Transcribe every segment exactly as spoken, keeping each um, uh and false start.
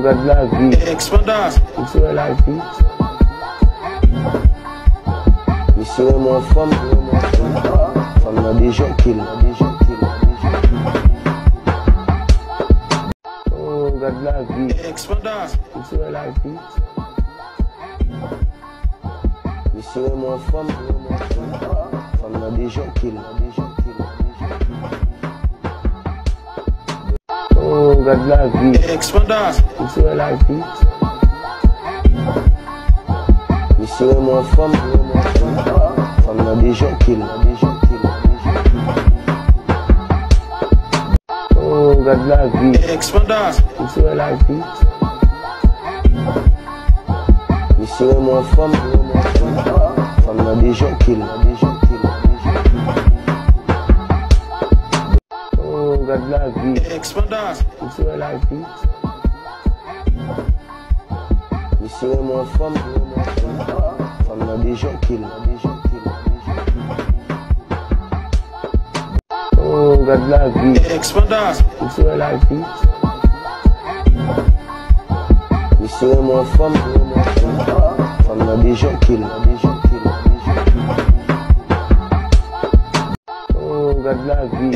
Gad lavi. Misye wè lavi. Misye renmen yon fanm. Fanm nan deja oke l. Oh, gad lavi. Misye wè lavi. Misye renmen yon fanm. Fanm nan deja oke l. Oh, gad lavi. Misye wè lavi. Misye renmen yon fanm. Fanm nan deja oke l. Oh, gad lavi. Misye wè lavi. Misye renmen yon fanm. Fanm nan deja oke l. Oh, gad lavi. Misye wè lavi. Misye renmen yon fanm. Fanm nan deja oke l. Oh, gad lavi. Misye wè lavi. Misye renmen yon fanm. Fanm nan deja oke l. Oh, gad lavi.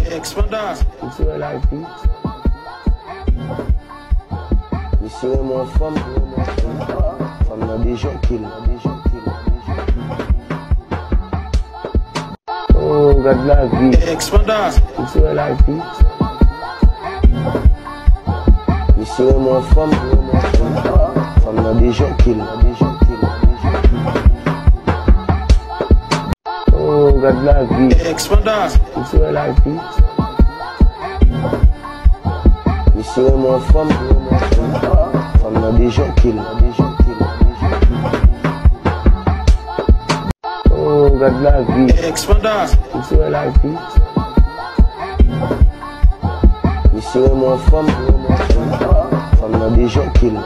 Misye wè lavi. Misye renmen yon fanm. Fanm nan deja oke l. Oh, gad lavi. Misye wè lavi. Misye renmen yon fanm. Fanm nan deja oke l. Oh, gad lavi. Misye wè lavi. Misye renmen yon fanm. Fanm nan deja oke l. Oh, gad lavi. Misye wè lavi. Misye renmen yon fanm. Fanm nan deja oke l.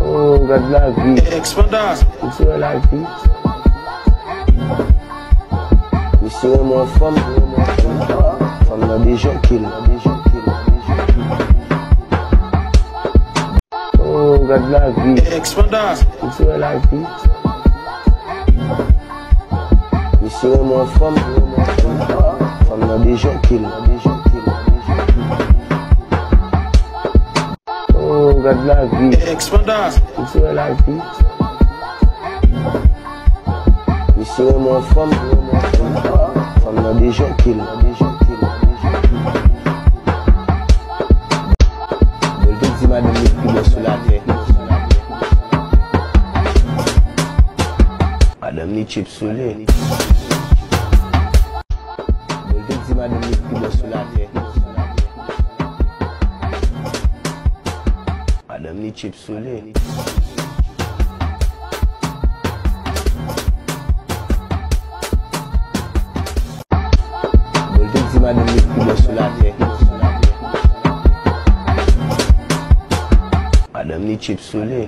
Oh, gad lavi. Misye wè lavi. Misye renmen yon fanm. Fanm nan deja oke l. Oh, gad lavi. Misye wè lavi. Misye renmen yon fanm. Fanm nan deja oke l. Oh, gad lavi. Misye wè lavi. Misye renmen yon fanm. Fanm nan deja oke l. Bon, l te di madanm li pi bò sou latè. Madanm li tchip sou li. Bon, l te di madanm li pi bò sou latè. Madanm li tchip sou li. Bon, l te di madanm li pi bò sou latè. Madanm li tchip sou li.